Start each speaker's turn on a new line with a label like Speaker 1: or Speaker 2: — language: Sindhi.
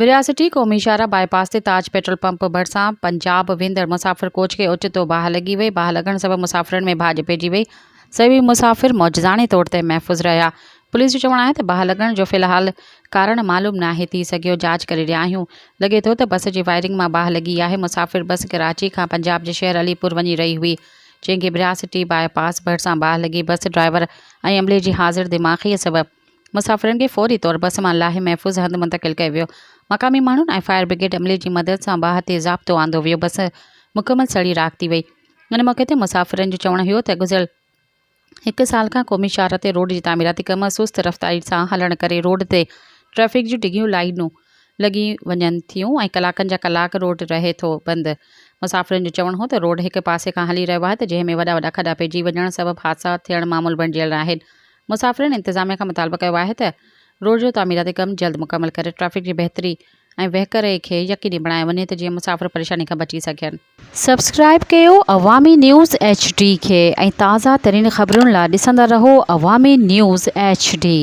Speaker 1: ورياسٽي قومي شاهراهه باء پاس تي تاج پيٽرول پمپ ڀرسان پنجاب ويندڙ مسافر ڪوچ کي اوچتو باهه لڳي وئي، باهه لڳڻ سبب مسافرن ۾ ڀاڄ پئجي وئي، سوين مسافر معجزاڻي طور تي محفوظ رهيا. پوليس جو چوڻ آهي ته باهه لڳڻ جو في الحال ڪارڻ معلوم ناهي ٿي سگهيو، جاچ ڪري رهيا آهيون، لڳي ٿو ته بس جي وائرنگ مان باهه لڳي آهي، مسافر بس ڪراچي کان پنجاب جي شهر علي پور وڃي رهي هئي، جنهن کي ورياسٽي باء پاس ڀرسان باهه لڳي، بس ڊرائيور ۽ عملي جي حاضر دماغي سبب مسافرن کي فوري طور بس مان لاهي محفوظ هنڌ منتقل ڪيو ويو. مقامي ماڻهن ۽ فائر برگيڊ عملي جي مدد سان باهه تي ضابطو آندو ويو. بس مڪمل سڙي راک ٿي وئي. ان موقعي تي مسافرن جو چوڻ هيو ته گذريل هڪ سال کان قومي شاهراهه تي روڊ جي تعميراتي ڪم سست رفتاري سان هلڻ ڪري روڊ تي ٽريفڪ جون ڊگهيون لائينون لڳي وڃن ٿيون ۽ ڪلاڪن جا ڪلاڪ روڊ رهي ٿو بند. مسافرن جو چوڻ هو ته روڊ هڪ پاسي کان هلي رهيو آهي ته جنهن ۾ وڏا وڏا کڏا پئجي وڃڻ سبب حادثا ٿيڻ معمول بڻجيل آهن. مسافرن انتظاميا کان مطالبو ڪيو آهي ته روڊ جو تعميراتي ڪم جلد مڪمل ڪري ٽريفڪ جي بهتري ۽ وهڪري کي يقيني بڻايو وڃي ته جيئن مسافر پريشاني کان بچي سگهن. سبسڪرائيب ڪيو عوامي نيوز ايڇ ڊي کي ۽ تازه ترين خبرن لا ڏسندا رهو عوامي نيوز ايڇ ڊي.